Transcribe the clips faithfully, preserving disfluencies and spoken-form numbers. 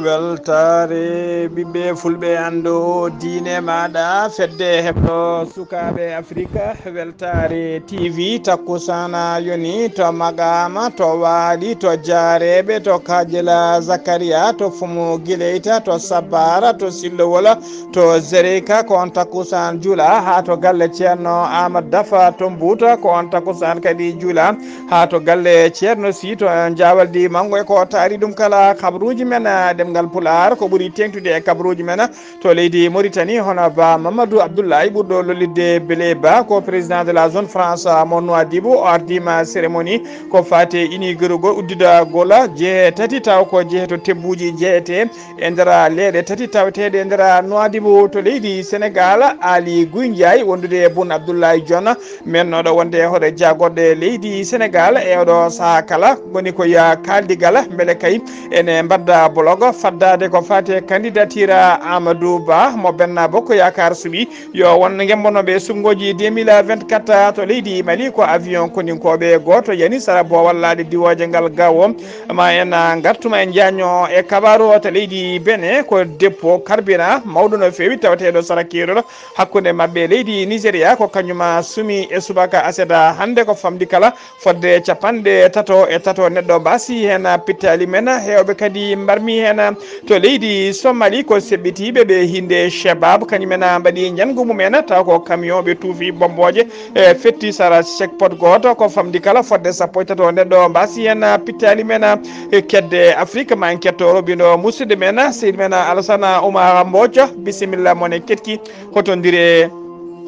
Weltaare ɓiɓɓe fulɓe, anndu diine maaɗa, fedde heɓɗo sukaaɓe Afrika, weltaare T V takkusana yoni to Maqaama, to Waali, to Jaareeɓe, to Kaajela Zakariya, to Fumu Gileyta, to Sabbaara, to Sillowola, to Zereyka, ko on takkusaan juula, haa to galle Ceerno Aamadu Dafa to Mbuuta, ko on takkusaan kadi juula, haa to galle Ceerno Sii to Jaawaldi Manngo. E ko taari ɗum kala, kabaruuji men, ah, ɗemngal Pulaar, ko ɓuri teeŋtude e kabaruuji men, ah, to leydi Moritani, hono Ba Mamadou Abdoulaye, ɓurɗo lollirde Bele Ba, ko président de la zone France, ah, mo Nouadhibou, o ardiima cérémonie ko faati e inigirgol, udditgol jeetati, taw ko jeeto tebbuuji jeetati e nder leeɗe tati taweteeɗe e nder Nouadhibou to leydi Senegal. Aly Ngouille Ndiaye wondude e Boun Abdallah Dionne, mennooɗo wonde hoore jaagorɗe leydi Senegal e oɗo sahaa kala, woni ko yo kaaldigal, mbele kay ene mbadda bolok faddaade ko faati e candidature Amadou Ba mo Benno Bokk Yaakaar suɓi, yo won ngemmbanooɓe suɓngooji deux mille vingt-quatre to leydi Mali. Ko avion koninkooɓe gooto yani sara boowal laaɗe diwooje ngal gawo. Ma en, ah, ngartuma en njaño e kabaaru o to leydi Benin. Ko dépôt carburant mawɗo no feewi taweteeɗo sara keerol hakkunde maɓɓe leydi Nigeria, ko kañum, ah, sumi e subaka aset hannde, ko famɗi kala fodde capanɗe tato e tato neɗɗo mbaasi heen pittaali men. Heewɓe kadi mbarmi heen to leydi Somali, ko seɓɓitiiɓe ɓe hinnde Shebab, kañum en mbaɗi njanngu mum en, taw ko camion ɓe tuufi bommbooje, e fetti sara checkpoint gooto, ko famɗi kala fodde sappo e tato neɗɗo mbaasi heen pittaali men. E kedde Afrique, ma en ketto roɓindo musidɗo men, seydi men Alassane Oumar Mbodj, bisimilla mon e ketki. Hotondire,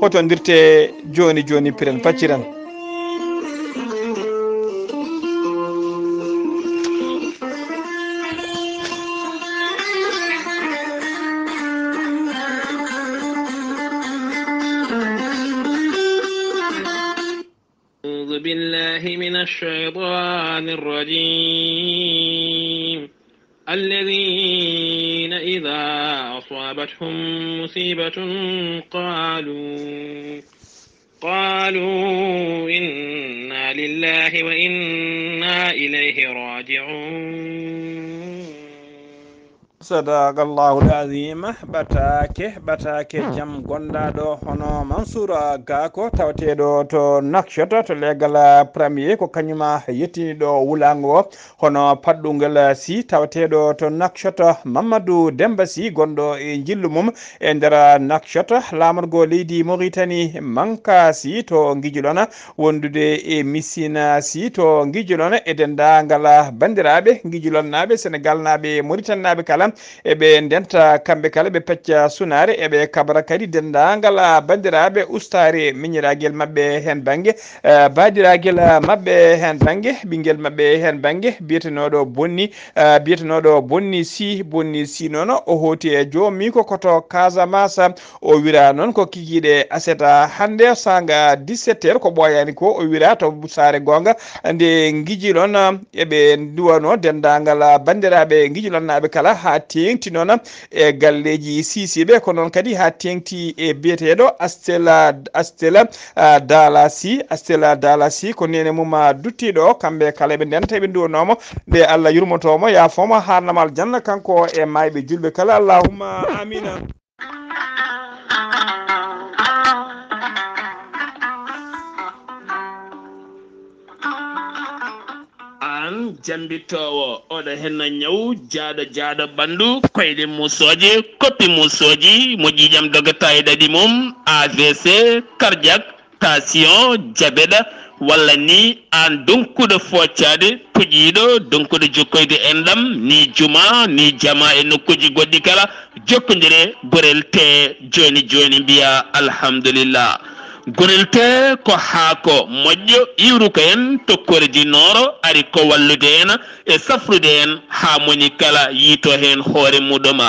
hotondirte jooni jooni, piren pacciren. أعوذ بالله من الشيطان الرجيم. الذين إذا أصابتهم مصيبة قالوا، قالوا إنا لله وإنا إليه راجعون. Sadaqallahul azim. Ɓataake, ɓataake jam gondaaɗo hono Mansour Gako, tawateeɗo to Nouakchott, to leegal Premier, ko kañum yettiniiɗo wulaango o. Hono Paɗɗungel Sy, tawateeɗo to Nouakchott, Mamadou Demba Sy, gonɗo e njillu mum e nder Nouakchott, laamorgo leydi Mauritanie, Manka Sy to Ngijilona, wondude e Missina Sy to Ngijilona, e denndaangal banndiraaɓe Ngijilonnaaɓe, Senegaalnaaɓe, Mauritannaaɓe kala, eɓe ndenta kamɓe kala, ɓe pecca sunaare, eɓe kabra kadi denndaangal banndiraaɓe ustaare miñiraagel maɓɓe heen bannge, eh, baadiragel, eh, maɓɓe heen bannge, ɓinngel maɓɓe heen bannge, biyetenooɗo Bonni, eh, biyetenooɗo Bonni Sy, Bonni Sy noon, o hooti e joomiiko ko to Casamance. O wira noon ko kikiiɗe aset hannde, saanga dix-sept heures, ko ɓooyaani ko, o wira to saare goonga nde Ngijilon, eh, eɓe nduwanoo denndaangal banndiraaɓe Ngijilonnaaɓe kala, haa teeŋti noon e galleeji siisiiɓe, ko noon kadi haa teeŋti e biyeteeɗo Astela, Astela, ah, Dala Sy, Astela Dala Sy, ko neene mum, ah, duttiiɗo, kamɓe kala ɓe ndenta, ɓe nduwanoomo, nde Allah yurmotoomo, yaafoomo, haarnamo aljanna, kanko e maayɓe julɓe kala, allahumma amina. Aan jambittoowo, oɗo henna ñaw jaaɗo jaaɗo ɓanndu, koyɗe muusooje, koppi muusooji, mo ƴiiƴam dogata e ɗaɗi mum, A V C, cardiaque, tension, diabète, walla ni aan donkuɗo foocaade, puƴiiɗo, donkuɗo jokkoyde enɗam, ni juma, ni jama e nokkuuji goɗɗi kala, jokkondire gorel te jooni jooni, mbiya alhamdulillah. Gorel te ko haako moƴƴo iwruka en to Kore du Nord, ari ko wallude en e safrude en haa moni kala yiito heen hoore muɗum.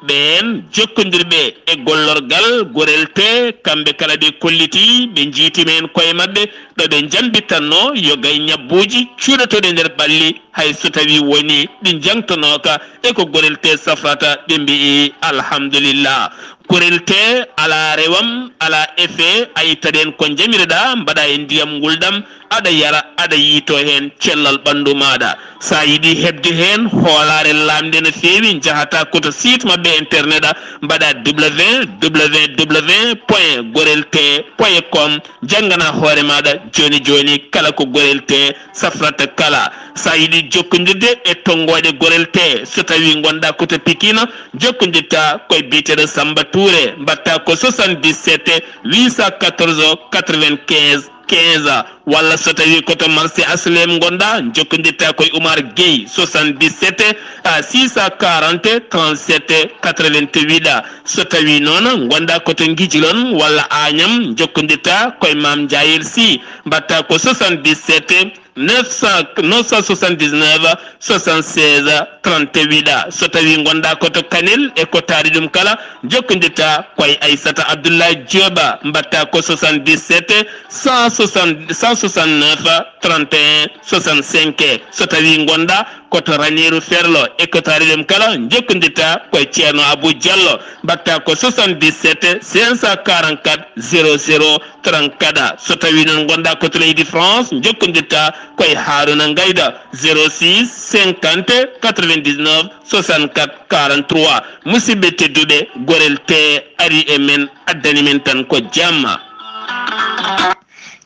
Ɓeen jokkondirɓe e gollorgal gorel te, kamɓe kala ɓe kolliti, ɓe njiitime en koye maɓɓe, ɗo ɓe njambitanno yo gay ñabbuuji cuuɗotooɗi nder ɓalli, hay so tawi woni ɗi njangtonooka e ko gorel te safrata, ɓe mbi'i alhamdulillah. Gorel te alaa rewam, alaa effet, a ittaɗen ko njamireɗa, mbaɗa e ndiyam ngulɗam, aɗa yara, aɗa yiito heen cellal ɓanndu maaɗa. So a yiɗi heɓde heen hoolaare laamnde no feewi, njahata ko to site maɓɓe internet, mbaɗa www point gorel t point com, janngana hoore maaɗa jooni jooni kala ko gorel t safrata kala. So a yiɗi jokkondirde e tonngooɗe gorel t, so tawii ngonɗaa ko to Pikine, jokkondirta koye biyeteeɗo Samba Touré, mbaɗta ko soixante-dix-sept huit cent quatorze quatre-vingt-quinze quinze, walla so tawii ko to marché H L M ngonɗaa, jokkondirta koye Oumar Gueye, soixante-dix-sept six cent quarante trente-sept quatre-vingt-huit. So tawii noon ngonɗaa ko to Ngijilon walla Agnam, jokkondirta koye Mame Ndiayel Sy, mbaɗta ko soixante-dix-sept neuf cent, neuf cent soixante-dix-neuf soixante-seize trente-huit. So tawii ngonɗaa ko to Kanel e ko taari ɗum kala, jokkondirta koye Aissata Abdoulaye Diop, mbaɗta ko soixante-dix-sept cent soixante, cent soixante-neuf trente et un soixante-cinq. So tawii ngonɗaa ko to Raneeru Ferlo e ko taari ɗum kala, jokkondirta koye Ceerno Abou Diallo, mbaɗta ko soixante-dix-sept cinq cent quarante-quatre zéro zéro trente-quatre. So tawii noon ngonɗaa ko to leydi France, jokkondirta koye Haaruna Ngayda, zéro six cinquante quatre-vingt-dix-neuf soixante-quatre quarante-trois. Musidɓe tedduɓe, gorel t ari e men, addani men tan ko jamma.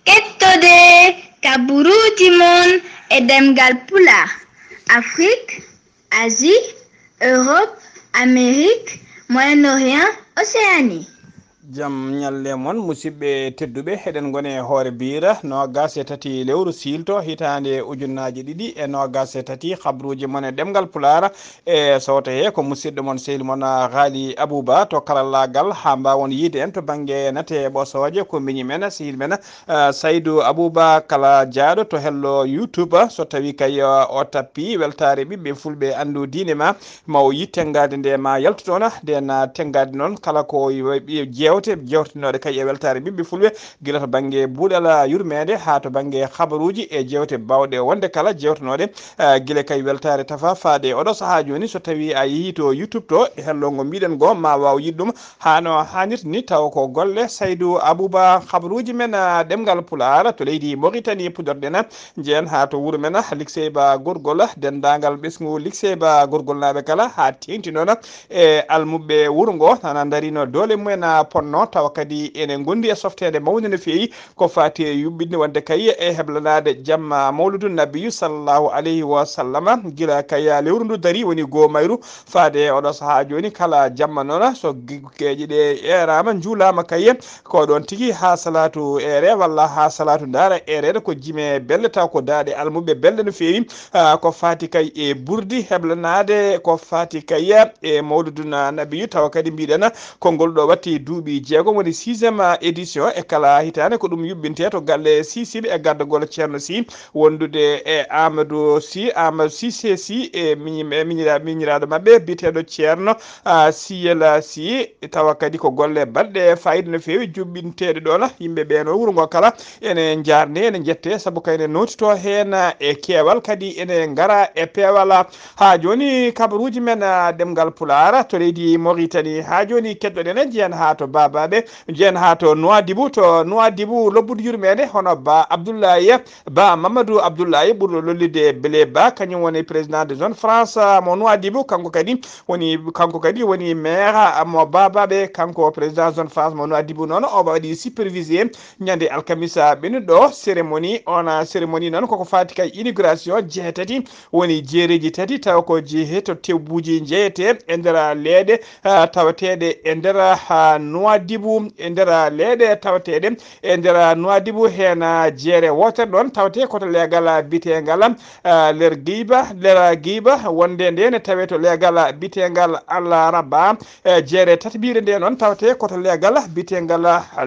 Kettode kaburuuji mon e ɗemngal Pulaar, Afrik, Asie, Europe, Amérique, Moyen-Orient, Océanie. Jam ñalle mon, musidɓe tedduɓe, eɗen ngoni e hoore biira noogaas e tati lewru siilto, hitaande ujunnaaje ɗiɗi e noogaas e tati, habruuji mon e ɗemngal Pulaar. E sowto he ko musidɗo mon, sehil mon, Haali Abuba to karallaagal, haa mbaawon yiide en to bannge nate ɓosooje, ko miñi men, sehil men, eh, Saydu Abuba Kala Jaaɗo to hello YouTube. So tawii kay, eh, o tappi weltaare ɓiɓɓe fulɓe anndu diine ma, ma o yiit tenngaade nde ma yaltu toon. Nden, ah, tenngaade noon kala ko jeewte, jeewtinooɗe kay e weltaare ɓiɓɓe fulɓe, gila to bannge buuɗal yurmeende haa to bannge habaruuji e jeewte baawɗe wonde kala jeewtanooɗe, ah, gila kay weltaare tafa faade e oɗo sahaa jooni. So tawii a yehii to YouTube to, e hello ngo mbiɗen ngo, ma waaw yiɗ ɗum haa no haanirta ni, tawa ko golle Saydu Abuba, habaruuji men, ah, ɗemngal Pulaar to leydi Moritani pudorɗen. Njehen haa to wuro men, Likseyba Gorgol, denndaangal ɓesngu Likseyba Gorgolnaaɓe kala, haa teeŋti noon e almuɓɓe wuro ngo, hana ndarino doole mumen, ponno, tawa kadi ene ngondi e softeende mawnde no feewi, ko faati e yuɓɓinde wonde kay e heblanaade jamma Mawludu Nabiyu sallallahu alayhi wa sallam, gila kay lewru ndu dari, woni goo mayru, faade e oɗo sahaa jooni. Kala jamma noon, so gi-, geeƴe ɗe eeraama, njuulaama kay, ko ɗoon tigi haa salaatu eere walla haa salaatu ndaara eereede, ko jime belɗe, taw ko daaɗe almuɓɓe belɗe no feewi. Ah, ko faati kay e burdi heblanaade, ko faati kay e Mawludu na-, Nabiyu, tawa kadi mbiɗen konngol ɗo watti duuɓi jeegom, woni sixième édition, e kala hitaande ko ɗum yuɓɓintee to galle Sisiɓe e gardagol Ceerno Sy, wondude e Amadou Sy, Amadou Cissé Sy e miñi-, e miñira-, miñiraaɗo maɓɓe biyeteeɗo Ceerno, ah, Siyel Sy. Tawa kadi ko golle baɗɗe faayiida no feewi juɓɓinteeɗe ɗoon. Yimɓe ɓee no wuro ngo kala ene njaarne, ene njette, sabu kayne nootito heen e keewal, kadi ene ngara e peewal. Haa jooni kabaruuji men, ah, ɗemngal Pulaar to leydi Moritani. Haa jooni keddoɗen, njehen haa to Baabaaɓe, njehen haa to Nouadhibou, to Nouadhibou lobbudu yurmeende, hono Ba Abdoulaye, Ba Mamadou Abdoulaye, ɓurɗo lollirde Bele Ba, kañum woni président de zone France, ah, mo Nouadhibou. Kanko kadi woni, kanko kadi woni maire, ah, mo Baabaaɓe, kanko président zone France mo Nouadhibou noon, o waɗi supervisé ñande alkamisa ɓennuɗo cérémonie. On, ah, cérémonie noon koko faati kay inauguration jeetati, woni jeereji tati, tawa ko jeehe to tebbuji jeeyete e nder leeɗe, ah, tawateeɗe e nder, ah, Nouadhibou, e nder leeɗe tawateeɗe e nder Nouadhibou, heen, ah, jeere wootere ɗoon tawate ko to leegal, ah, biyeteengal, ah, Ler Guiba, Ler Guiba, wonde nde ne tawee to leegal, ah, biyeteengal Al Raba. E jeere tataɓiire nde noon tawate ko to leegal biyeteengal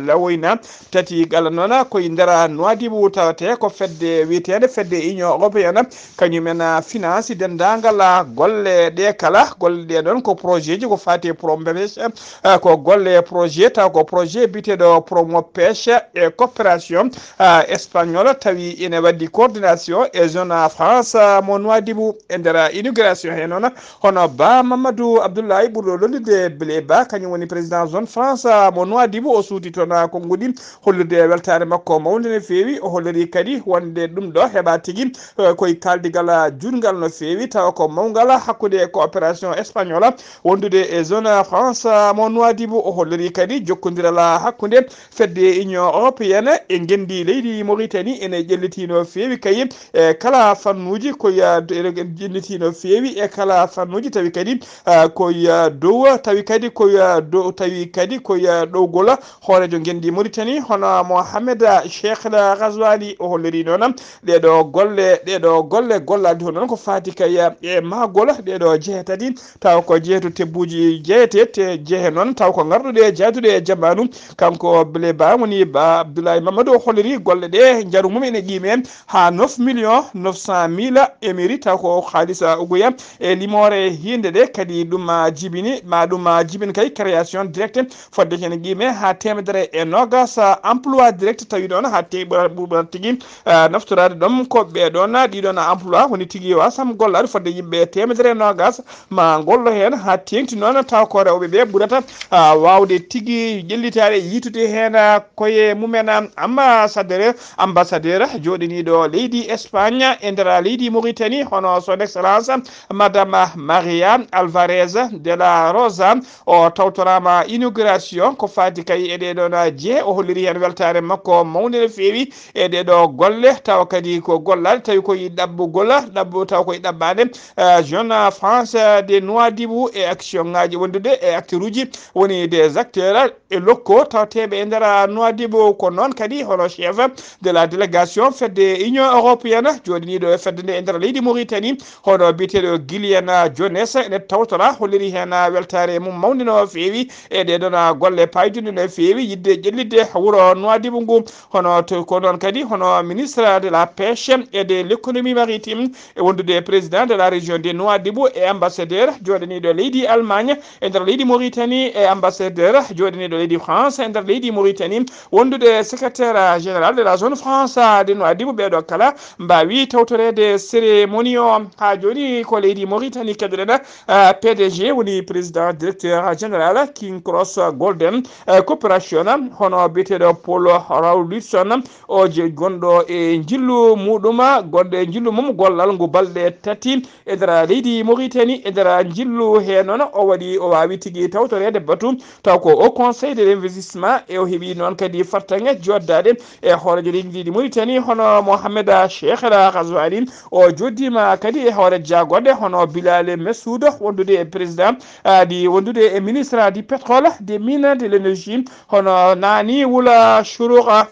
Lawoyna. Tati kala noon ko e nder Nouadhibou tawate ko fedde wiyeteende Fedde Union Européenne, kañum en, ah, finance denndaangal, ah, golle ɗe kala. Golle ɗe noon ko projet ji, ko faati e promesse, ah, ko golle projet projet, taw ko projet biyeteeɗo Promo Pêche et Coopération, ah, Espagnol, tawi ene waɗi coordination e zone France, ah, mo Nouadhibou. E nder inauguration he noon, hono Ba Mamadou Abdoulaye ɓurɗo lollude Blé Ba, kañum woni président zone France, ah, mo Nouadhibou, o suuti toon, ah, konnguɗi, hollirde weltaare makko mawnde no feewi. O holliri kadi wonde ɗum ɗo heɓa tigi, eh, koye kaaldigal juutngal no feewi, tawa ko mawngal hakkunde coopération espagnol wondude e zone France, ah, mo Nouadhibou. O holliri kadi jokkondiral hakkunde fedde Union Européenne e ngenndi leydi Mauritanie ene ƴelliti no feewi kay e kala fannuuji ko ya-, ene ƴelliti no feewi e kala fannuuji, tawi kadi, ah, ko ya dow, tawi kadi ko ya dow, tawi kadi ko ya ɗowgol hooreejo ngenndi Mauritanie, hono Mohamed Cheikh El Ghazouani. O holliri noon ɗeeɗo golle, ɗeeɗo golle gollaade hono noon ko faati kay e mahgol ɗeeɗo jehe tati, taw ko jehe to tebbuuji jeete, te jehe noon taw ko ngarɗuɗe e jaaduɗe e jamaanu. Kanko Blé Ba woni Ba Abdoulaye Mamadou, o holliri golle ɗe njaru mum ene qiime haa neuf millions neuf cent mille émiri, taw ko haalisa uguya e limoore hiinde ɗe. Kadi ɗum, ah, jibini, ma ɗum, ah, jibin kay création directe fodde heen qiime haa teemedere e noogas, ah, emploi direct, tawi ɗoon haa te-, ɓura-, ɓura tigi, ah, naftoraade ɗoon ko ɓee ɗoon, ah, ɗii ɗoon emploi woni tigi wasam gollaade fodde yimɓe teemedere e noogas ma gollo heen haa teeŋti noon, taw ko rewɓe ɓe ɓurata, ah, waawde tigi ƴellitaade, yiytude heen, ah, koye mumen. Ambassadeur, ambassadeur jooɗiniiɗo leydi Espagne e nder leydi Mauritanie, hono son excellence Madame Maria Alvarez de la Rosa, o tawtoraama inauguration ko faati kay e ɗee ɗoon jehe. O holliri heen weltaare makko mawnde no feewi e ɗee ɗoo golle, tawa kadi ko gollaade tawi koye ɗaɓɓugol, ɗaɓɓu-, tawa koye ɗaɓɓaade, eh, zone France de Nouadhibou e action ngaaji wondude e acteur uji, woni des acteurs e lokko tawteeɓe e nder Nouadhibou. Ko noon kadi hono chef de la délégation fedde Union Européenne jooɗiniiɗo e fedde nde e nder leydi Mauritanie, hono biyeteeɗo Gillian Jones, ene tawtora, holliri heen weltaare mum mawnde no feewi e ɗee ɗoon golle paayduɗe no feewi yiɗde ƴellitde wuro Nouadhibou ngu. Hono to, ko noon kadi hono ministre de la pêche et de l'économie maritime e wondude e président de la région de Nouadhibou e ambassadeur jooɗaniiɗo leydi Allemagne e nder leydi Mauritanie e ambassadeur jooɗaniiɗo leydi France e nder leydi Mauritanie, wondude e secrétaire général de la zone France de Nouadhibou. Ɓeeɗo kala mbaawi tawtoreede cérémonie o. Haa jooni ko leydi Mauritanie keɗoɗen, ah, P D G woni président directeur général King Cross Golden, eh, Corporation, hono biyeteeɗo Paul Rawlinson, o je-, gonɗo e njillu muɗum, gonɗo e njillu mum gollal ngu balɗe tati e nder leydi Mauritanie. E nder njillu he noon o waɗi, o waawi tigi tawtoreede batu taw ko Haut Conseil de l'Investissement, e o heɓi noon kadi fartaŋŋe joddaade e hooreejo leydi ndi Mauritanie, hono Mohamed Cheikh El Ghazouani. O joddiima kadi e hoore jagorɗe hono Bilal Messoud, wondude e président, ah, di wondude e ministre du pétrole, des mines, de l'énergie, hono Nani Wula Chouroura.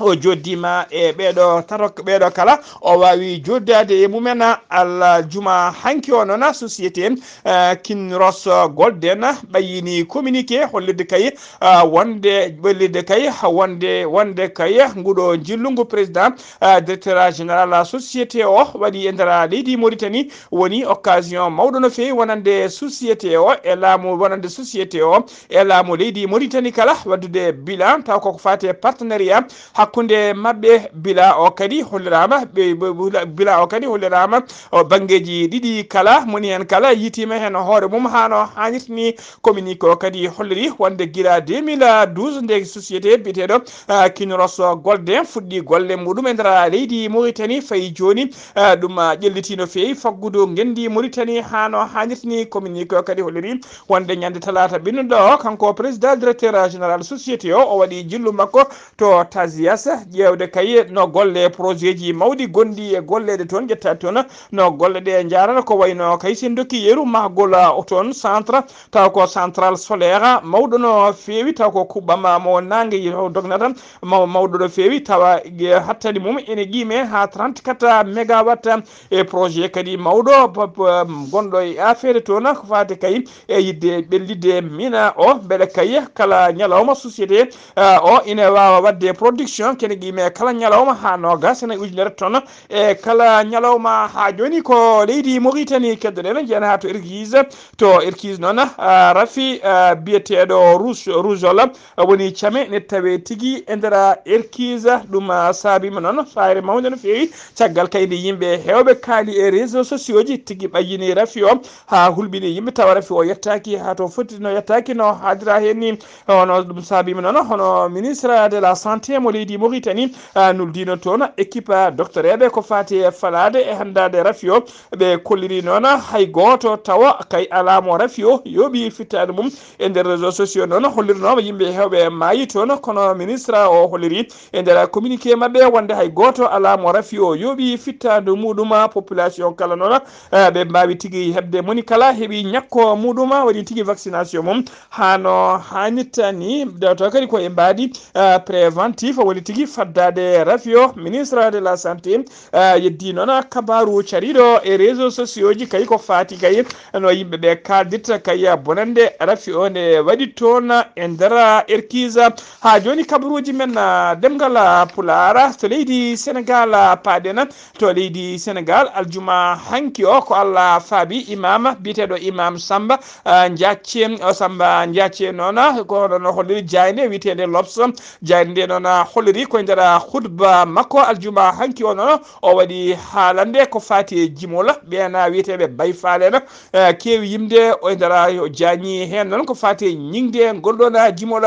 O joddiima e ɓeeɗo tato, ɓeeɗo kala o waawi joddaade e mumen aljuma hanki o noon. Société, eh, Kinross Golden ɓayyini communiqué hollirde kay, ah, wonde, hollirde kay wonde, wonde kay nguɗo njillu ngu président, ah, directeur général société o waɗi e nder leydi Mauritanie woni occasion mawɗo no feewi wonande société o e laamu, wonande société o e laamu leydi Mauritanie kala, waddude bilan taw koko faati e partenariat hakkunde maɓɓe. Bilan o kadi holliraama, ɓe, ɓe, ɓe, bilan o kadi holliraama o banngeeji ɗiɗi kala, moni heen kala yiytiima heen hoore mum haa no haanirta ni. Communiqué o kadi holliri wonde gila deux mille douze nde société biyeteeɗo, ah, Kinross Golden fuɗɗi golle muɗum e nder leydi Mauritanie, fayi jooni, ah, ɗum, ah, ƴelliti no feewi faggudu ngenndi Mauritanie haa no haanirta ni. Communiqué o kadi holliri wonde ñande talaata ɓennuɗo o, kanko président directeur général société o, o waɗi jillu makko to Tazias, ƴeewde kay no golle projet ji mawɗi gonɗi e golleede toon ƴettaade toon, no golle ɗe njaarata, ko wayno kay sen dokki yeru mahgol o toon centre, taw ko central solaire mawɗo no feewi, taw ko kuɓɓam mo naange dognata maw-, mawɗo no feewi, tawa e hattani mum ene qiime haa trente-quatre mégawatt. E projet kadi mawɗo p-, p-, gonɗo e affaire toon ko faati kay e yiɗde ɓellitde mina o, mbele kay kala ñalawma société, ah, o ina waawa waɗde production noon kene qime kala ñalawma haa noogas ene ujunere tonnes e kala ñalawma. Haa jooni ko leydi Mauritanie keddoɗen, jeena haa to Erkise. To Erkise noon, rafi biyeteeɗo rougeole woni came ne tawe tigi e nder Erkise. Ɗum saabiima noon fayre mawnde no feewi, caggal kay nde yimɓe heewɓe kaali e réseaux sociaux ji tigi ɓayyini rafi o haa hulɓini yimɓe, tawa rafi o yettaaki haa to foti no yettaaki no haadira heen ni. Hono ɗum saabiima noon, hono ministre de la santé mo leydi Mauritanie nuldiino toon équipe doctoreeɓe ko faati e falaade e hanndaade rafi o. Ɓe kolliri noon hay gooto tawa kay alaa mo rafi o yooɓi fittaandu mum. E nder réseaux sociaux noon hollirnooma yimɓe heewɓe maayi toon, kono ministre o holliri e nder communiqué maɓɓe wonde hay gooto alaa mo rafi o yooɓi fittaandu muɗum. Population kala noon, eh, ɓe mbaawi tigi heɓde, moni kala heɓi ñakko muɗum, waɗi tigi vaccination mum hano haanirta ni. Tawa kadi ko e mbaadi, eh, préventif woni tigi faddaade rafi o. Ministre de la santé, eh, yeddi noon kabaaru cariiɗo e réseaux sociaux ji kay ko faati kay no yimɓe ɓe kaaldirta kay bonannde rafi o nde waɗi toon e nder Erkise. Haa jooni kabaruuji men, ah, ɗemngal, ah, Pulaar to leydi Senegaal, ah, paaɗen to leydi Senegaal. Aljuma hanki o ko Allah faabi, imam biyeteeɗo Imam Samba, ah, Njacce, o Samba Njacce noon, ko hono no holliri jaaynde wiyeteende L'Obs. Jaaynde nde noon, ah, holliri ko e nder, ah, khutba makko aljuma hanki o noon, o waɗi haalande ko faati e jimol ɓeen wiyeteeɓe Bay Faal en, eh, keewi yimde o e nder, ah, o jaañi heen noon ko faati e ñiŋde ngol ɗoon, ah, jimol.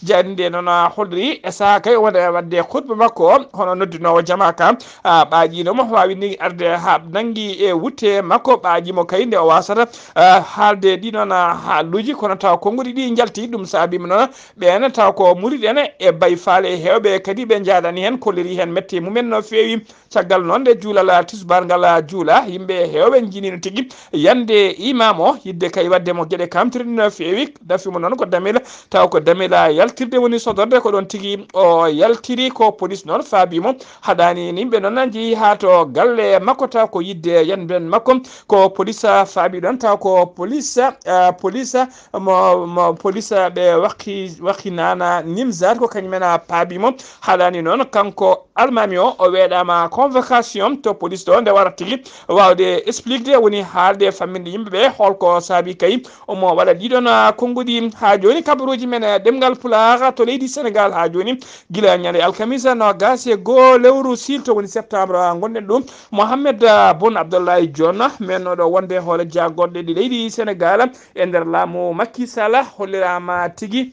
Jaaynde nde noon, ah, holliri e sahaa kay o wonde waɗde khutba makko o, hono noddinoowo jamaa ka, ah, ɓaaƴiino mo waawi ni arde haa nanngi e wutte makko, ɓaaƴi mo kay nde o waasata, ah, haalde ɗi noon, ah, haaluuji, kono tawa konnguɗi ɗi njalti. Ɗum saabiima noon ɓeen taw ko murid en e Bay Faal e heewɓe kadi ɓe njaadani heen, kolliri heen mette mumen no feewi. Caggal noon nde juulal tisbaar ngal juula, yimɓe heewɓe njiniino tigi yande imam o, yidde kay waɗde mo geɗe kamtiri no feewi. Nafi mo noon ko damel, taw ko damel yaltirde woni sodorde, ko ɗoon tigi o yaltiri. Ko police noon faabi mo, haɗaani yimɓe noon njehi haa to galle makko, taw ko yidde yande makko. Ko police faabi ɗoon, taw ko police, ah, police mo, mo police ɓe wakki, wakki nana Nimzaat, ko kañum en a paabi mo. Haalani noon kanko almami o, o weeɗaama convocation to police ɗo nde wara tigi waawde expliquede, woni haalde famminde yimɓe ɓe holko saabi kay omo waɗa ɗiɗon, ah, konnguɗi. Haa jooni kabaruuji men, eh, ɗemngal Pulaar to leydi Senegaal haa jooni gila ñande alkamisa noogaas e goo lewru siilto woni septembre, ah, ngonɗen ɗum. Mohamed, ah, Boun Abdallah Dionne, mennooɗo wonde hoore jaagorɗe ɗi leydi Senegaal e nder laamu Macky Sall, holliraama tigi,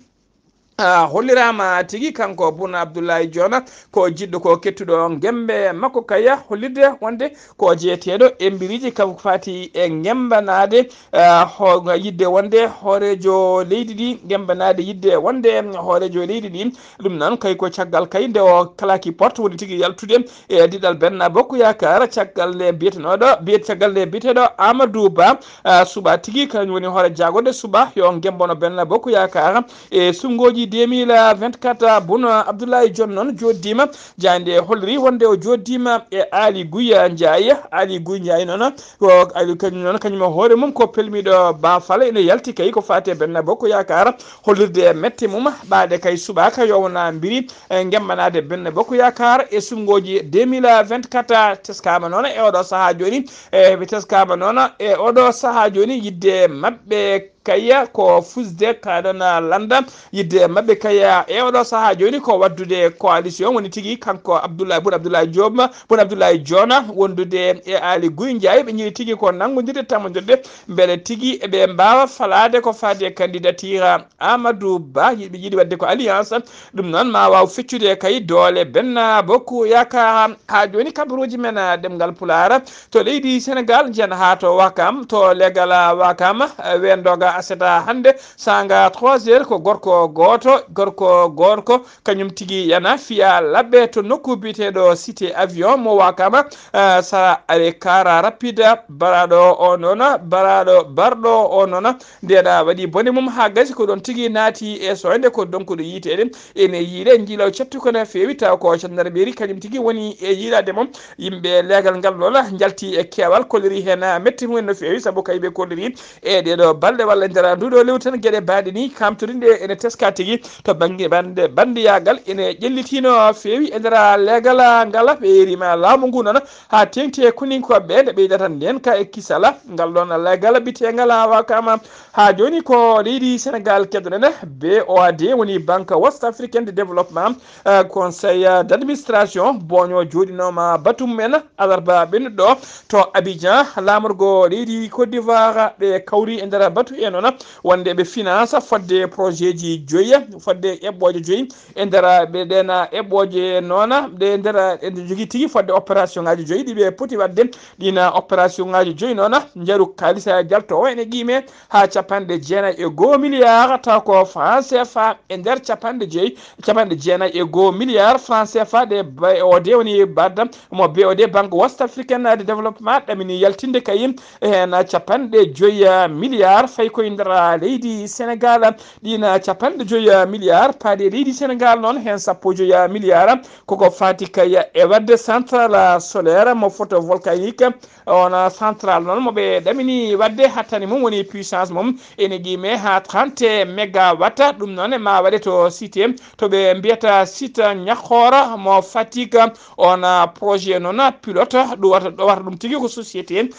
ah, holliraama tigi kanko Boun Abdallah Dionne ko jiɗɗo ko kettuɗo ngembe makko kaya, hollirde wonde ko jeeteeɗo e mbiriiji kam ko faati e ngembanaade, ah, ho-, yidde wonde hooreejo leydi ndi, ngembanaade yidde wonde hooreejo leydi ndi. Ɗum noon kay ko caggal kay nde o kalaki porte woni tigi yaltude e diɗal Benno Bokk Yaakaar, caggal nde biyetenooɗo, biyet-, caggal nde biyeteeɗo Amadou Ba, ah, suɓa tigi kañum woni hoore jaagorɗe suɓa yo ngembono Benno Bokk Yaakaar. E suɓngooji deux mille vingt-quatre, Boun Abdallah Dionne noon jooɗdiima, jaaynde holliri wonde o jooɗdiima e Aly Ngouille Ndiaye. Aly Ngouille Ndiaye noon ko Aly kañum noon, kañum e hoore mum ko pelmiiɗo Ba Faal, ene yalti kay ko faati e Benno Bokk Yaakaar, hollirde e mette mum, ɓaade kay suɓaaka yo wona mbiri, e, ngemmanaade Benno Bokk Yaakaar e suɓngooji deux mille vingt-quatre. Teskaama noon e oɗo sahaa jooni, e, ɓe teskaama noon e oɗo sahaa jooni yidde maɓɓe kaya ko fusde kaɗon lannda yidde maɓɓe kaya e oɗo sahaa jooni ko waddude coalition woni tigi kanko Abdoulaye, Boun Abdoulaye Diop, Boun Abdoulaye Dionne wondude e Aly Ngouille Ndiaye. Ɓe njiɗi tigi ko nanngondirde, tammondirde mbele tigi eɓe mbaawa falaade ko faati e candidature Amadou Ba. Yiɗi, ɓe njiɗi waɗde ko alliance. Ɗum noon ma waaw feccude kay doole Benno Bokk Yaakaar. Haa jooni kabaruuji men, ah, ɗemngal Pulaar to leydi Senegaal, njiyan haa to Wakam, to legal, ah, Wakam, ah, weendoga aseta hannde, saanga trois heures, ko gorko gooto, gorko, gorko, kañum tigi yana fiya laɓɓe to nokku biyeteeɗo Cité Avion mo Wakam, ah, sara are car rapide, baraaɗo o noon, baraaɗo, barɗo o noon, ndeeɗa waɗi bone mum haa gasi, ko ɗoon tigi naati e soynde, ko donkuɗo yiiteede. Ene yiiɗe njiilaw cettuko no feewi, taw ko Gendarmerie kañum tigi woni e yiilaade mo. Yimɓe leegal ngal noon njalti e keewal, kolliri heen metti mumen no feewi, sabu kay ɓe kolliri e ɗeeɗo balɗe walla E nder nduɗo lewru tan geɗe baɗe ni kamtorinde ene teska tigi to bannge bande bandiyaagal ene ƴellitino feewi e nder leegal ngal ɓe yerima laamu ngu noon haa teŋti e kuninkoɓe nde ɓeydata nden ka e kisala ngal ɗon leegal bitengal haa wakama haa joni ko leydi Sénégal keddoɗen B O A D woni Banque Ouest Africaine de Développement, eh, Conseil d'administration boño joɗinoma batum en alarba ɓennuɗo to Abidjan laamorgo leydi Côte d'Ivoire ɓe kawri e nder batu e noon wonde ɓe finance fodde projet ji joyi fodde eɓɓoje joyi e nder ɓe ɗen eɓɓoje noon ɗe nder ene jogii tigi fodde opération ngaji joyi ɗi ɓe poti waɗde ɗin opération ngaji joyi noon njaru kaalisa jaltowo ene qiime haa capanɗe jeenayi e goo milliard taw ko franc C F A e nder capanɗe joyi capanɗe jeenayi e goo milliard franc C F A ɗe B O D woni badda mo B O D Banque Ouest Africaine de Développement ɗamini yaltinde kay heen capanɗe joyi milliard fayi koye nder leydi Sénégal ɗin capanɗe joyi milliard paadi e leydi Sénégal noon heen sappo joyi milliard koko fati kay e waɗde central solaire mo photovoltaïque on central noon mo ɓe ɗamini waɗde hattani mum woni puissance mum ene qiime haa trente mégawatt ɗum noon ma waɗe to cité to ɓe mbiyata site ñakkoora mo Fatick on projet noon pilote ɗum wata ɗo wata ɗum tigi ko société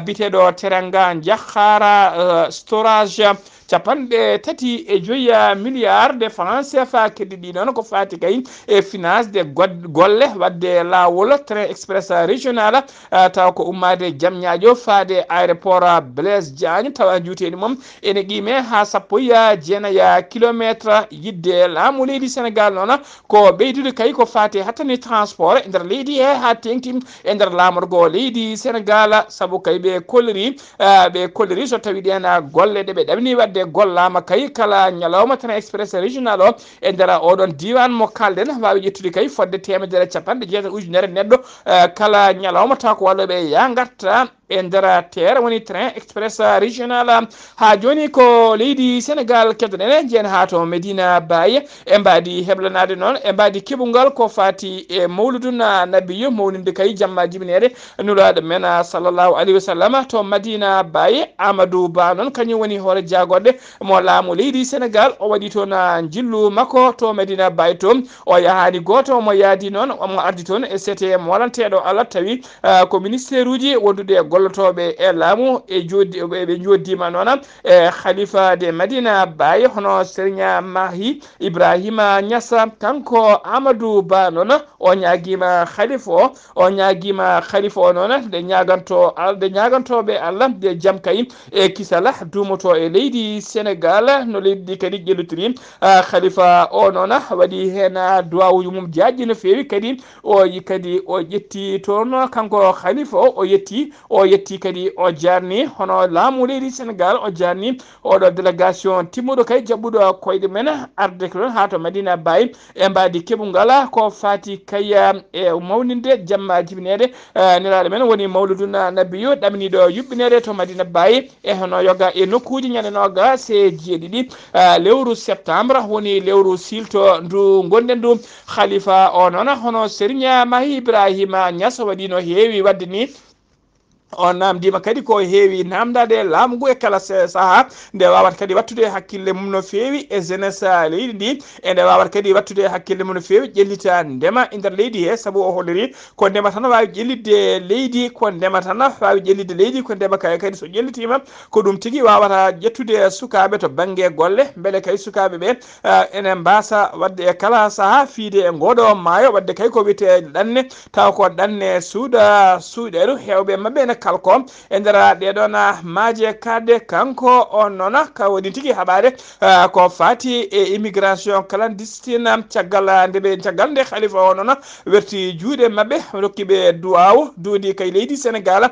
biteɗo teranga jahara storage capanɗe tati e joyi milliard de franc C F A keddiɗi noon ko fati kay e finance de golle wadde laawol train express régional taw ko ummaade Jamñaajo faade aéroport Blaise Diagne tawa juuteeni mum ene qiime haa sappo e jeenayi kilometre yidde laamu leydi Sénégal noon ko ɓeydude kay ko faati hattani transport e nder leydi he haa teŋti e nder laamorgo leydi Sénégal sabu kay ɓe kolliri ɓe kolliri so tawi ɗen golle ɗe ɓe ɗamini waɗde gollaama kay kala ñalawma train express régional o e nder oɗon diiwaan mo kaalɗen waawi ƴettude kay fodde teemedere capanɗe jeetati ujunere neɗɗo kala ñalawma taw ko walloɓe ya ngarta e nder teer woni train express régional haa joni ko leydi Sénégal keddoɗen jeen haa to Medina Baye e mbaadi heblanaade noon e mbaadi keɓungal ko faati e mawludun nabiyo mawninde kay jamma jibinede nulaaɗo men sallallahu alayhi wa sallam to Madina Baye Amadou Ba noon kañum woni hoore jaagoɗe mo laamu leydi Sénégal o waɗi toon njillu makko to Madina Baye to o yahaani gooto mo yaadi noon omo ardi toon e sete molanteeɗo Allah tawi ko ministère uji wondude e gollotooɓe e laamu e jooɗi ɓe jooɗdiima noon e khalifa de Madina Baye hono Serigne Mahi Ibrahima Niass kanko Amadou Ba noon o ñaagiima khalifa o o ñaagiima khalifa o noon nde ñaaganto nde ñaagantooɓe Allah nde jam kay e kisala duumoto e leydi Sénégal no leydi ndi kadi ƴellitiri khalifa o noon waɗi heen duwawuji mum jaajɗi no feewi kadi o kadi o ƴetti toon kanko khalifa o o yetti o yetti kadi o jarni hono laamu leydi Sénégal o jarni oɗo délégation timmuɗo kay jaɓɓuɗo koyɗe men arde ko ɗon haa to Madina Baye e mbaadi keɓungal ko faati kay e mawninde jamma jibinede nelaaɗo men woni mawludun nabiyu ɗaminiɗo yuɓɓinede to Madina Baye e hono yoga e nokkuuji ñande noogas e jeeɗiɗi lewru septembre woni lewru silto ndu ngonɗen ndu khalifa o noon hono Serigne Mahi Ibrahima Niass waɗi no heewi waɗde ni o namdima kadi ko heewi namdade laamu ngu e kala saha nde wawata kadi wattude hakkille mum no feewi e jeunesse leydi ndi e nde wawata kadi wattude hakkille mum no feewi ƴellita ndema e nder leydi he sabu o holliri ko ndema tan wawi ƴellitde leydi ko ndema tan wawi ƴellitde leydi ko ndema kay kadi so ƴellitima ko ɗum tigi wawata ƴettude sukaɓe to banggue golle beele kay sukaɓe ɓe ene mbasa wadde e kala saha fiide e ngoɗo maayo wadde kay ko wiyete ɗanne taw ko ɗanne suuɗa suuɗeru hewɓe mabɓe ene kalko e nder ɗeɗon maaje kadde kanko on noon ka woni tigi haɓade ko fati e immigration clandestine caggal nde ɓe caggal nde khalifa o noon werti juuɗe mabɓe rokkiɓe duwaw duuni kay leydi Sénégal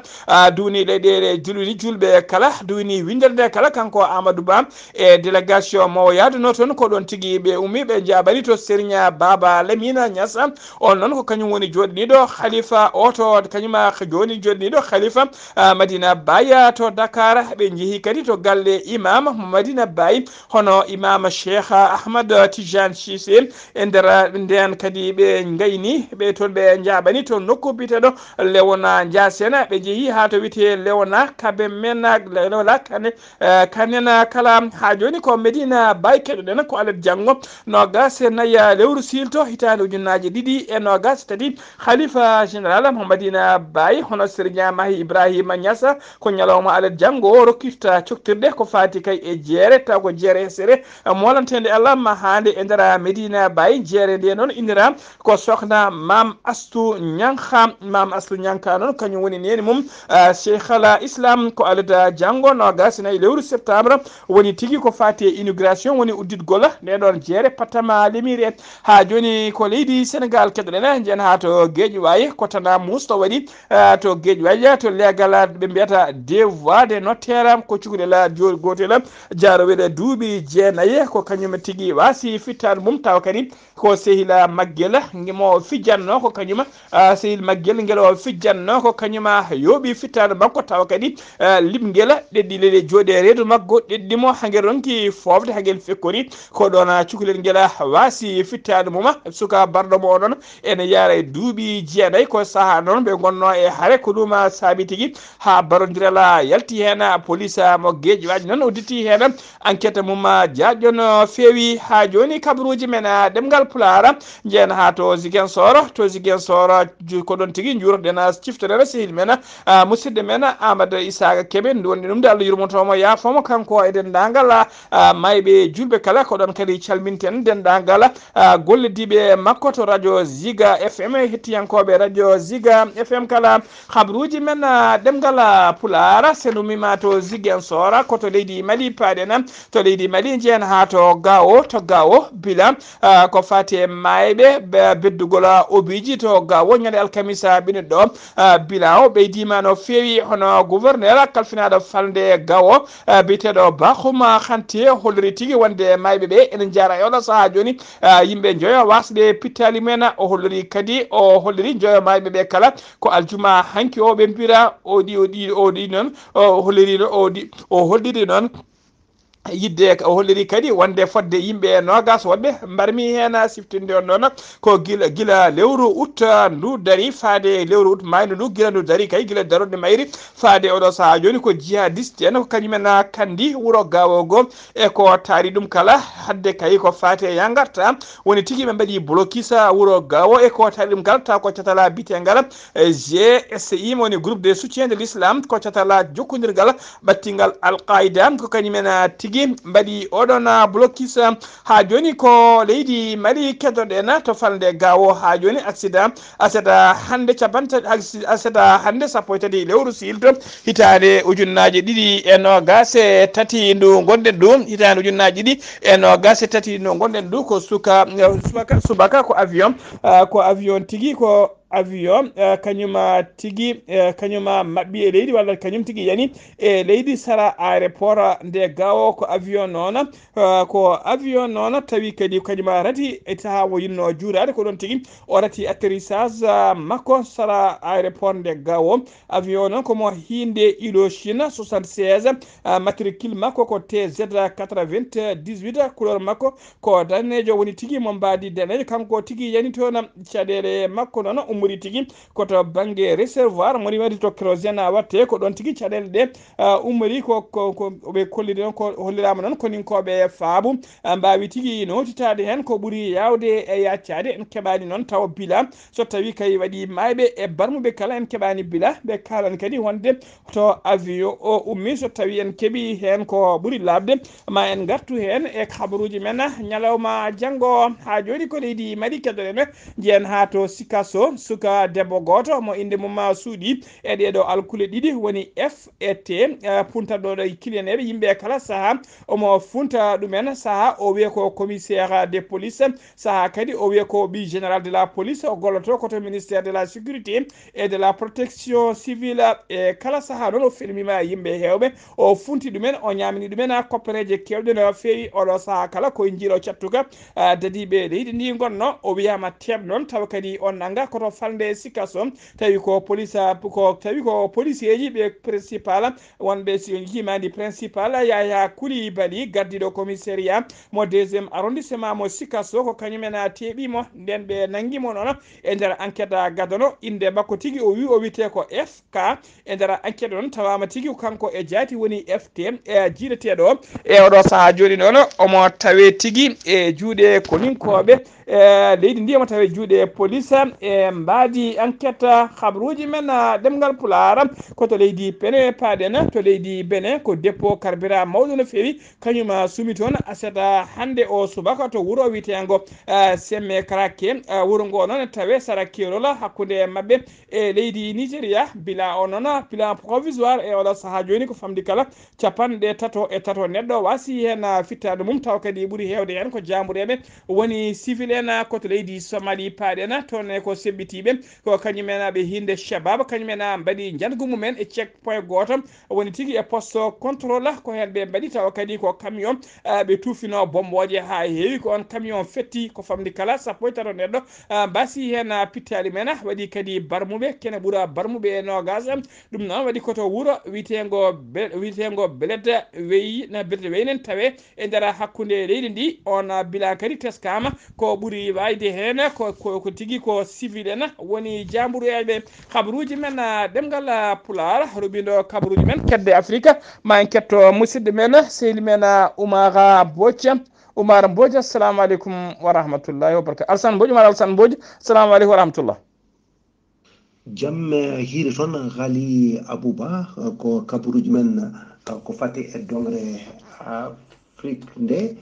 duuni leyɗele julɓe julɓe kala duuni windere nde kala kanko Amadou Ba e délégation mo yaaduno toon ko ɗon tigi ɓe ummi ɓe jaabani to Serigne Baba Lamine Niass on noon ko kañum woni jooɗaniiɗo khalifa oto kañuma joni jooɗaniiɗo khalifa Madina Baye to Dakar, ɓe njehi kadi to galle imam mo Madina Baye, hono imam Cheikh Ahmad Tidiane Cissé. E nder ndeen kadi ɓe ngayni ɓe toon, ɓe njaaɓani to nokku biyeteeɗo Lewona Ndiasena, ɓe njehi haa to wiyetee Lewona Kabe Mena, Lewona Kane, eh, Kanena kala. Haa jooni ko Medina Baye keɗoɗen, ko alet janngo noogas e nayi lewru siilto hitaande ujunnaaje ɗiɗi e noogas e tati. Khalifa général mo Madina Baye, hono Serigne Mahi Ibrahima Niass, ko ñalawma alet janngo o rokkirta coktirɗe ko faati kay e jeere, taw ko jeere hesere, moolantende Allah ma haande e nder Medina Baye. Jeere nde noon innira ko sokhna Mam Astou Niankha. Mam Astou Niankha noon kañum woni neene mum, ah, Cheikh Al Islam. Ko alet janngo noogas e nayi lewru septembre woni tigi ko faati e inauguration, woni udditgol nde ɗoon jeere patama lemire. Haa jooni ko leydi Senegal keɗoɗen, njen haa to Guédiawaye, ko Tana Moussa to waɗi, ah, to Guédiawaye, to leegal ɓe mbiyata devoir de notaire, ko cukalel jo-, gootel jaarowel duuɓi jeenayi, ko kañum tigi waasi fittaandu mum, tawa kadi ko sehil maggel ngel mo fijjanno, ko kañum, ah, sehil maggel ngel o fijjanno, ko kañum yooɓi fittaandu makko, tawa kadi, ah, limgel ɗeɗɗi leyɗe jooɗi e reedu makko, ɗeɗɗi mo haa ngel ronki foofde, haa ngel fekkori. Ko ɗoon cukalel ngel waasi fittaandu mum. Suka barɗo mo o noon ene yaara e duuɓi jeenayi. Ko sahaa noon ɓe ngonno e hare, ko ɗum saabi tigi haa barondiral yalti heen. Police mo Guédiawaye noon udditi heen enquête mum jaaƴɗo no feewi. Haa jooni kabaruuji men ɗemngal Pulaar njeyen haa to Ziguinchor. To Ziguinchor, ju-, ko ɗoon tigi njuurtoɗen, ciftoɗen sehil men, ah, musidɗo men Amadou Isaka Kebe, ndu woni ɗum de Allah yurmoto mo, yaafo mo, kanko e denndaangal, ah, maayɓe juulɓe kala. Ko ɗoon kadi calminten denndaangal, ah, gollodiiɓe makko to radio Ziga F M, hettiyankooɓe radio Ziga F M kala. Habaruuji men, ah, ɗemngal, ah, Pulaar, so en ummiima to Ziguinchor, ko to leydi Mali paaɗen. To leydi Mali njeyen haa to Gao, to Gao, bila, ah, ko faati e maayɓe, be-, beddugol, ah, obiiji to Gao ñande alkamisa ɓennuɗo. Ah, bila o ɓeydiima no feewi, hono gouverneur kalfinaaɗo falnde Gao, ah, biyeteeɗo Bakhouma Kanté, holliri tigi wonde maayɓe ɓe ene njara e oɗo sahaa jooni, ah, yimɓe njoyo waasde pittaali mumen. O holliri kadi, o holliri njoyo maayɓe ɓe kala ko aljuma hanki o ɓe mbira o ɗi, o ɗi, o ɗi noon, o holliri no, o ɗi, o holliri noon yidde, o holliri kadi wonde fodde yimɓe noogas woɗɓe mbarmi heen siftinde on noon. Ko gila, gila lewru ut ndu dari faade lewru ut maaynu ndu, gila ndu dari kay, gila daroɗe mayri faade oɗo sahaa jooni, ko jihadiste en, ko kañumen kandi wuro Gao go e ko taari ɗum kala. Hadde kay ko faati e yangarta woni tigi ɓe mbaɗi blocus wuro Gao e ko taari ɗum kala, taw ko catala bitengal, eh, G S I, woni groupe de soutien de l'islam, ko catala jokkondirgal ɓattingal Al Qaida, ko kañumen, ah, tigi mbaɗi oɗon, ah, blocus, ah, haa jooni ko leydi Mali keɗoɗen to falnde Gao. Haa jooni accident, accident hannde cappanɗe, accident hannde sappo e tati lewru siilto hitaande ujunnaaje ɗiɗi e noogas e tati ndu ngonɗen ɗum, hitaande ujunnaaje ɗiɗi e noogas e tati ndu ngonɗen ɗum, ko suka, subaka, subaka ko avion, ah, ko avion tigi, ko avion, eh, kañum, ah, tigi, eh, kañum, ah, maɓɓi e leydi, walla kañum tigi yani e leydi sara aéroport, ah, nde Gao. Ko avion noon, ah, ko avion noon tawi kadi kañum, ah, rati e sahaa mo yinno juuraade, ko ɗoon tigi o rati atterrissage, ah, makko sara aéroport nde Gao. Avion noon ko mo hiinde Ilo Chine soixante-seize, ah, matricule makko ko T Z quatre-vingt-dix-huit, couleur makko ko daneejo, woni tigi mo mbaadi daneejo. Kanko tigi yani toon, caɗeele makko noon ummori tigi ko to bannge réservoir mo riiwata to kérosène waɗte, ko ɗoon tigi caɗeele ɗe, ah, ummori. Ko, ko, ko ɓe kolliri noon, ko holliraama noon koninkooɓe Faabu, ah, mbaawi tigi nootitaade heen ko ɓuri yaawde e yaccaade. En keɓaani noon taw bila, so tawi kay waɗi maayɓe e barmuɓe kala, en keɓaani bila. Ɓe kaalani kadi wonde to avion o ummi, so tawi en keɓi heen ko ɓuri laaɓde, ma en ngartu heen e habaruuji men ñalawma janngo. Haa jooni ko leydi Mali keɗoɗen, njeyen haa to Sikasso, suka debbo gooto mo innde mum suuɗi e ɗeeɗo alkule ɗiɗi, woni F e T, eh, puntaɗo ɗo e kiliyaneeɓe yimɓe kala sahaa, omo funta ɗumen. Sahaa o wiye ko commissaire de police, sahaa kadi o wiye ko ɓii général de la police, o golloto ko to ministère de la sécurité et de la protection civile. E kala sahaa noon o felmiima yimɓe heewɓe, o funti ɗumen, o ñaamini ɗumen koppereeje keewɗe no feewi. Oɗo sahaa kala ko e njiilo cattuka, ah, dadiiɓe leydi ndi ngonno. O wiyaama teeɓ noon, tawa kadi o nannga ko to falnde Sikasso, tawi ko police, ko tawi ko policeeji ɓe principal, wonɓe si-, jimaandi principal, Yaya Coulibaly, gardiiɗo commissariat mo deuxième arrondissement mo Sikasso, ko kañumen a teeɓi mo, nden ɓe nanngi mo noon e nder enquête gadano. Innde makko tigi o wi, o wiyetee ko F K. E nder enquête noon tawaama tigi kanko e jaati woni F T, e jiideteeɗo e oɗo sahaa jooni noon omo tawee tigi e juuɗe koninkooɓe. E leydi ndi omo tawee juuɗe police e mbaadi enquête. Habruuji men, ah, ɗemngal Pulaar, ko to leydi Benin paaɗen. To leydi Benin ko dépôt carburant mawɗo no feewi, kañum, ah, sumi toon aset, ah, hannde o subaka to wuro wiyeteengo, ah, Semme Karake. Ah, wuro ngo noon tawee sara keerol hakkunde maɓɓe e leydi Nigeria. Bilan o noon, bilan provisoire e oɗo sahaa jooni ko famɗi kala capanɗe tato e tato neɗɗo waasi heen, ah, fittaandu mum, tawa kadi ɓuri heewde heen ko jaambureeɓe woni civil en, ah, ko to leydi Somali paaɗen, toon ne ko seɓɓitiiɓe, ko kañum en, ah, ɓe hinnde Shabab, kañum en, ah, mbaɗi njangu mum en e check point gooto, woni tigi e poste contrôle, ko heen ɓe mbaɗi, tawa kadi ko camion, ah, ɓe tuufinoo bommbooje haa heewi, ko oon camion fetti, ko famɗi kala sappo e tato neɗɗo, ah, mbaasi heen, ah, pittaali men, ah, waɗi kadi barmuɓe, kene ɓura barmuɓe e noogaas. Ɗum noon waɗi ko to wuro wiyeteengo Be-, wiyeteengo Belet Weyi, na Belet Weyi nen tawee e nder hakkunde leydi ndi. Oon bilan kadi teskaama ko ɓuri waayde heen ko, ko, ko tigi ko civil en woni jaambureeɓe. Habruuji men, ah, ɗemngal, ah, Pulaar, ruɓindo habruuji men kedde Afrika, ma en ketto musidɗo men, sehil men, ah, Oumar Mbodj. Oumar Mbodj, assalamu aleykum wa rahmatullahi wa barakatuh. Alsan Mbodj, Oumar Alsan Mbodj, assalamu aleykum wa rahmatullah. Jam, eh, hiiri toon, Ghali Abouba, eh, ko kabaruuji men, eh, ko fati e doŋre Afrik nde,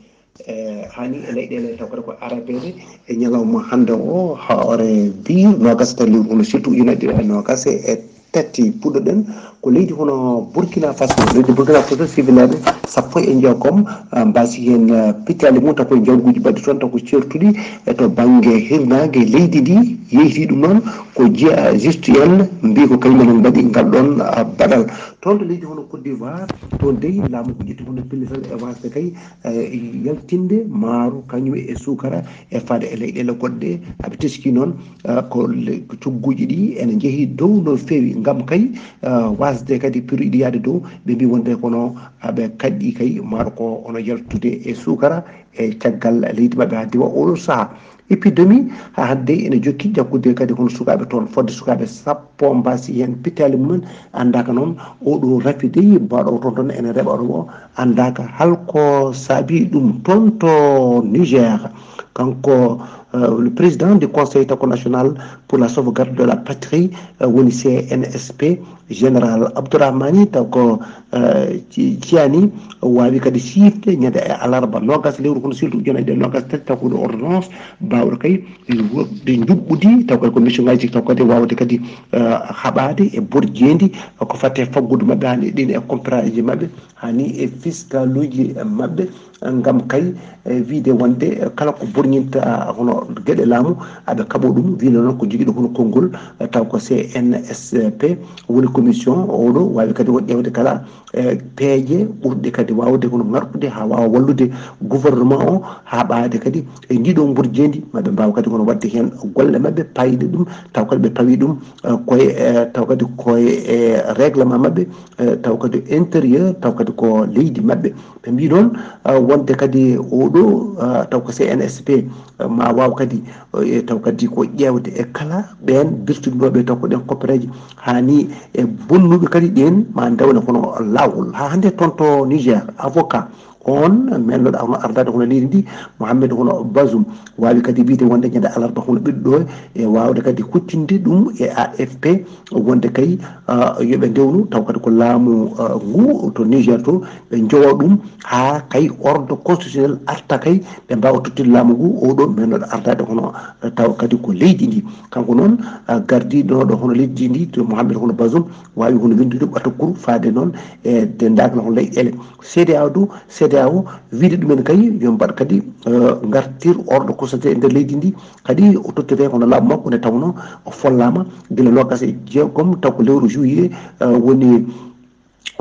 eh, hani e leyɗeele taw kadi ko arabeeɓe e ñalawma hannde o, hoore biir noogas e tati lewru hono surtout ujunaaji ɗiɗi e noogas e tati. Puɗɗoɗen ko leydi hono Burkina Faso. Leydi Burkina Faso, sivileeɓe sappo e jeegom, ah, mbaasi heen, ah, pittaali mum, taw ko e njawdiguuji baɗɗi toon, taw ko ceertuɗi e to bannge hirnaange leydi ndi. Yeeyti ɗum noon ko jihadiste en mbii ko kañum en mbaɗi ngal ɗoon, ah, baɗal. Toon to leydi hono Côte d'Ivoire, toon dey laamu ko ƴetti hono pellital e waasde kay, eh, yaltinde maaro kañum e suukara e faade e leyɗeele goɗɗe. Aɓe teski noon, ah, ko le-, ko cogguuji ɗi ene njehi dow no feewi ngam kay, ah, waasde kadi prix ɗi yaade dow. Ɓe mbii wonde kono aɓe kaɗɗi kay maaro ko hono yaltude e suukara e caggal leydi maɓɓe haa diwa oɗo sahaa. Épidémie haa hannde ene jokki jaggude kadi hono sukaaɓe toon, fodde sukaaɓe sappo mbaasi heen pittaali mumen. Anndaaka noon oɗo rafi dey mbaɗo toon toon ene reɓa ɗum o, anndaaka hol ko saabi ɗum toon to Niger. Kanko, euh, le président du Conseil Tako National pour la sauvegarde de la patrie, euh, woni C N S P, général Abdourahmani, taw ko, eh, Ci-, Ciani, o waawi kadi siifde ñande e alarba noogas lewru kono surtout ujunaaji ɗiɗi e noogas tati, taw ko ɗo ordonnance baawɗo kay woɗde njuɓɓudi, taw kadi ko mission ngaji, taw kadi waawde kadi, eh, haɓaade e borjeendi ko fate faggudu maɓɓe hani ɗin e comparaji maɓɓe, hani e fiskaluji maɓɓe, ngam kay, eh, wiide wonde, eh, kala ko borñinta, ah, hono geɗe laamu, aɓe kaɓo ɗum. Wiino noon ko jogiiɗo hono konngol, eh, taw ko C N S P, woni commission oɗo waawi kadi o ƴeewde kala, eh, peeje ɓurɗe kadi waawde hono ŋarɗude haa waawa wallude gouvernement o haa ɓaade kadi e ndiɗo mburjeendi maɓɓe mbaawa kadi hono waɗde heen golle maɓɓe, payde ɗum, taw kadi ɓe pawi ɗum, eh, koye, eh, taw kadi koye, eh, règlement maɓɓe, eh, taw kadi intérieur, taw kadi ko leydi maɓɓe. Ɓe mbii noon, ah, wonde kadi oɗo, ah, taw ko C N S P, ah, ma waaw kadi, eh, taw kadi ko ƴeewde e kala ɓeen birtinooɓe taw ko ɗeen koppereeje, haa ni e bonnuɓe kadi ɗeen ma ndewne kono laawol. Haa hannde toon to Niger, avocat on mennoɗo hono ardaade hono leydi ndi, Mohamed hono Bazoum, waawi kadi wiide wonde ñande alarba hono ɓiɗɗo e waawde kadi huccinde ɗum e A F P, wonde kay, ah, yo ɓe ndewnu, taw kadi ko laamu, ah, ngu to Niger to, ɓe njowa ɗum haa kay ordre constitutionnel arta kay, ɓe mbaawa tottude laamu ngu, oɗo mennoɗo ardaade hono, eh, taw kadi ko leydi ndi. Kanko noon, ah, gardiiɗo ɗo hono leydi ndi, to Mohamed hono Bazoum, waawi hono winndude ɓatakuru faade noon e denndaangal hono leyɗeele. C D A O du, C D A O wiide ɗumen kay, yo mbaɗ kadi, eh, ngartir ordre constitutionnel e nder leydi ndi, kadi o tottete hono laamu makko nde tawnoo o follaama gila noogas e jeegom, taw ko lewru juillet, eh, woni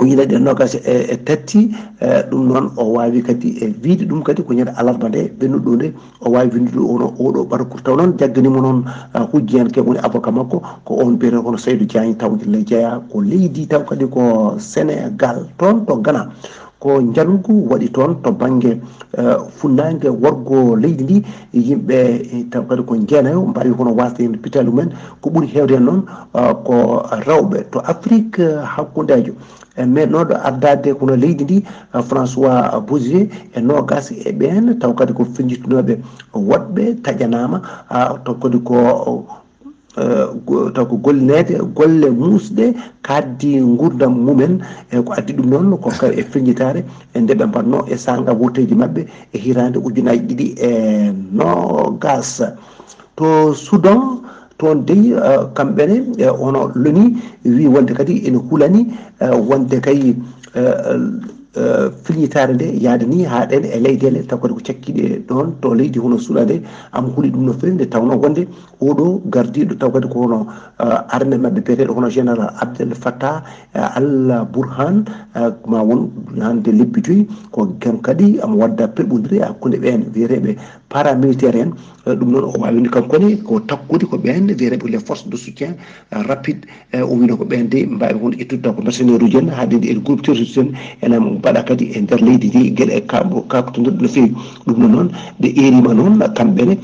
Ujunaaji ɗiɗi e noogaas e tati. Ɗum noon, o waawi kadi e wiyde ɗum kadi ko ñande alarba nde ɓennuɗo nde, o waawi winndude ono oɗo ɓarkuru. Taw noon, jagganiima noon hujjiyanke woni avocat makko, ko on mbiyetee kono Saydou Diagne, taw gila jeyaa ko leydi taw kadi ko Sénégal, toon to Ghana. Ko njangu waɗi toon to bannge funnaange worgo leydi ndi. Yimɓe taw kadi ko jeenayo mbaawi kono wasde heen pitaali mumen. Ko ɓuri heewde heen noon ko rewɓe to Afrik hakkundeejo. E meeɗnooɗo ardaade kono leydi ndi, François Bozizé, e noogaas e ɓeen taw kadi ko fenjitinooɓe woɗɓe taƴanaama, taw kadi ko taw ko gollineede golle muusɗe kaaddi nguurndam mumen. E ko addi ɗum noon ko e feññitaare e nde ɓe mbaɗnoo e saanga wooteeji maɓɓe e hitaande ujunaaji ɗiɗi e noogaas. To Sudan, toon dey kamɓe ne, ono loni wi wonde kadi ene hulani wonde kay filñitaare nde yaada ni haa ɗen e leyɗeele taw kadi ko cakkiiɗe ɗoon to leydi hono Sudan nde, am huli ɗum no feewi nde tawnoo wonde oɗo gardiiɗo taw kadi ko hono arme maɓɓe biyeteeɗo hono général Abdel Fattah Al Burhan, ma won hannde lebbi joyi ko kam kadi am wadda perɓondire hakkunde ɓeen wiyeteeɓe paramilitaire en. Ɗum noon o waawino kanko ne ko takkude ko ɓeen wiyeteeɓe les forces de soutien rapide. O wiino ko ɓeen de mbaawi won ƴettude taw ko mercenaire uji en haa ɗen e groupe terroriste en ene mbaɗa kadi e nder leydi ndi geɗe kakutondirɗe no feewi. Ɗum noon noon ɓe eeriima noon kamɓe ne,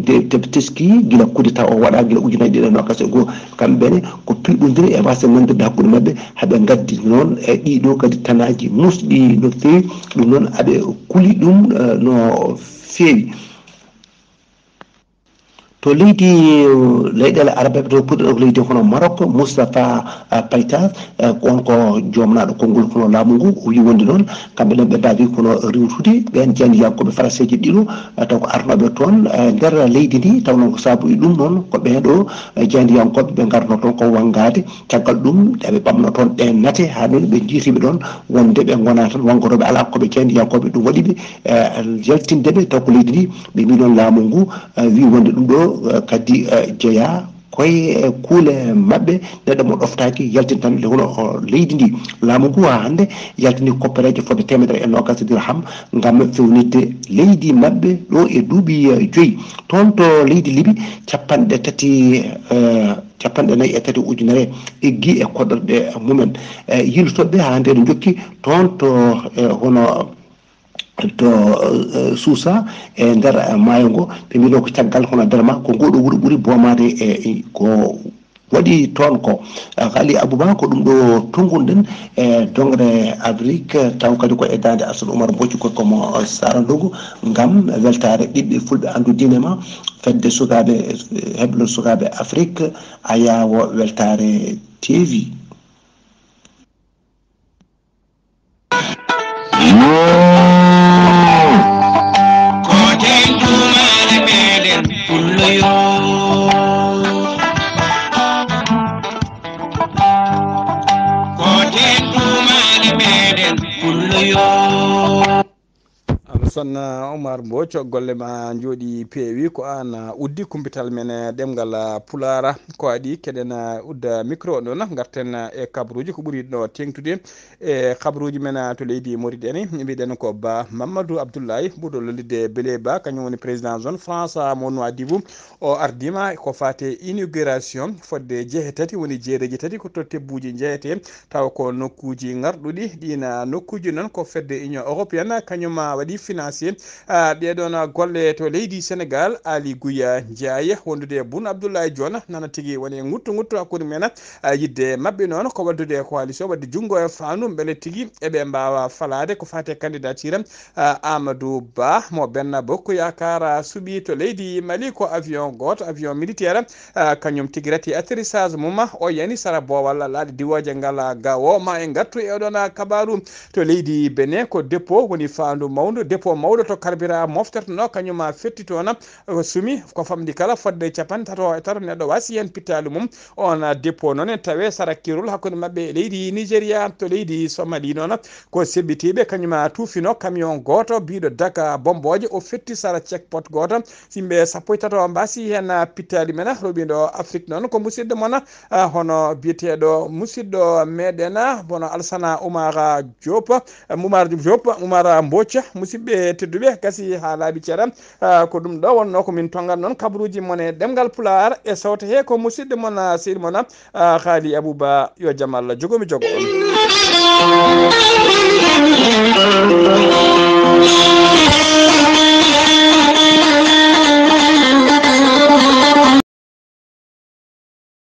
de teski gila coup d'état o waɗa gila ujunaaji ɗiɗi e noogaas e goo. Kamɓe ne ko pilɓondire e waasde nandirde hakkunde maɓɓe, haɓe ngaddi noon e ɗiɗo kadi tanaaji muusɗi no feewi. Ɗum noon aɓe kuli ɗum no feewi. To leydi leyɗeele arabeɓe to puɗɗo leydi hono Maroc, Moustapha Paytas, on ko joomnaaɗo konngol kono laamu ngu, o wi wonde noon kamɓe ɗon ɓe mbaawi kono riwtude ɓeen jaayndiyankooɓe faranseeji ɗiɗo taw ko arnooɓe toon nder leydi ndi. Taw noon ko saabu e ɗum noon ko ɓeen ɗo jaayndiyankooɓe ɓe ngarno toon ko wanngaade. Caggal ɗum eɓe ɓamno toon ɗeen nate haa noon ɓe njiitiɓe ɗoon wonde ɓe ngonaa tan wanngotooɓe alaa ko ɓe jaayndiyankooɓe. Ɗum waɗi ɓe yaltinde ɓe taw ko leydi ndi. Ɓe mbi noon laamu ngu wi wonde ɗum ɗo kadi jeyaa koye kuule maɓɓe. Neɗɗo mo ɗoftaaki yaltintan nde hono leydi ndi. Laamu ngu haa hannde yaltini koppereeje fodde teemedere e noogaas dirham ngam fewnitde leydi maɓɓe ɗo e duuɓi joyi. Toon to leydi Libi capanɗe tati capanɗe nayi e tati ujunere eggi e koɗorɗe mumen. Yiltooɓe haa hannde ene njokki toon to hono to Suusa e nder maayo ngo. Ɓe mbiɗo ko caggal hono Darma ko ngoɗo wuro ɓuri boomaade e ko waɗi toon ko. Kali Abouba ko ɗum ɗo tonngunɗen e dongre Afrique taw kadi ko e daande Assane Oumar Mbocci ko komo Sarandogo ngam weltaare ɓiɓɓe fulɓe anndu diine ma fedde sukaaɓe heblol sukaaɓe Afrique. Ayawo weltaare T V. Alassane Oumar Mbodj, golle ma njooɗi peewi. Ko aan uddi kumpital men ɗemngal Pulaar. Ko adii keɗen udda micro ɗon, ngarten e kabaruuji ko ɓuri no teeŋtude e kabaruuji men to leydi Mauritanie. Mbiɗen ko Ba Mamadou Abdoulaye ɓurɗo lollirde Bele Ba, kañum woni président zone France mo Nouadhibou. O ardiima ko faate inauguration fodde jeetati, woni jeereji tati ko to tebbuuji njeyete, tawa ko nokkuuji ŋarɗuɗi. Ɗiin nokkuuji noon ko fedde Union Européenne kañum waɗi financé ɗee ɗoon golle to leydi Sénégal. Ali Guya Ndiaye wondude e Boun Abdallah Dionne nana tigi woni ŋuttu ŋuttu hakkunde men. Yidde maɓɓe noon ko waɗdude coalition, waɗde junngo e faandu mbele tigi eɓe mbaawa falaade ko faate candidature Amadou Ba mo Benno Bokk Yaakaar suɓi to leydi Mali. Ko avion gooto, avion militaire, kañum tigi rati atterrissage mum, o yani sara boowal laaɗe diwooje ngal gawo. Ma en ngartu e oɗon kabaaru to leydi Benin. Ko dépôt woni faandu mawndu, dépôt mawɗo to Karbira mofterteno kañum fetti toon, o sumi ko famɗi kala fodde capanɗe tato e tato neɗɗo wasi heen pittaali mum. On dépôt noon en tawi sara kirol hakkunde maɓɓe e leydi Nigeria to leydi Somali noon ko seɓɓitiiɓe kañum tuufino camion gooto biiɗo daga bombooje o fetti sara checkpoint gooto. Yimɓe sappo e tato mbasi heen pittaali men. Roɓindo Afrique noon ko musidɗo mon, ah, hono biyeteeɗo musidɗo meɗen, ah, bono Alsana Umar Diop, ah, Umar Diop, Umar Mboca, musidɓe tedduɓe, gasi haa laaɓi ceeɗa. Ah, ko ɗum ɗo wonno ko min tongat noon kabaruuji mon e ɗemngal Pulaar e sawte he ko musidɗo mon, ah, seydi mon, ah, Haali Abuba, yo jam Allah jogomi jogo on.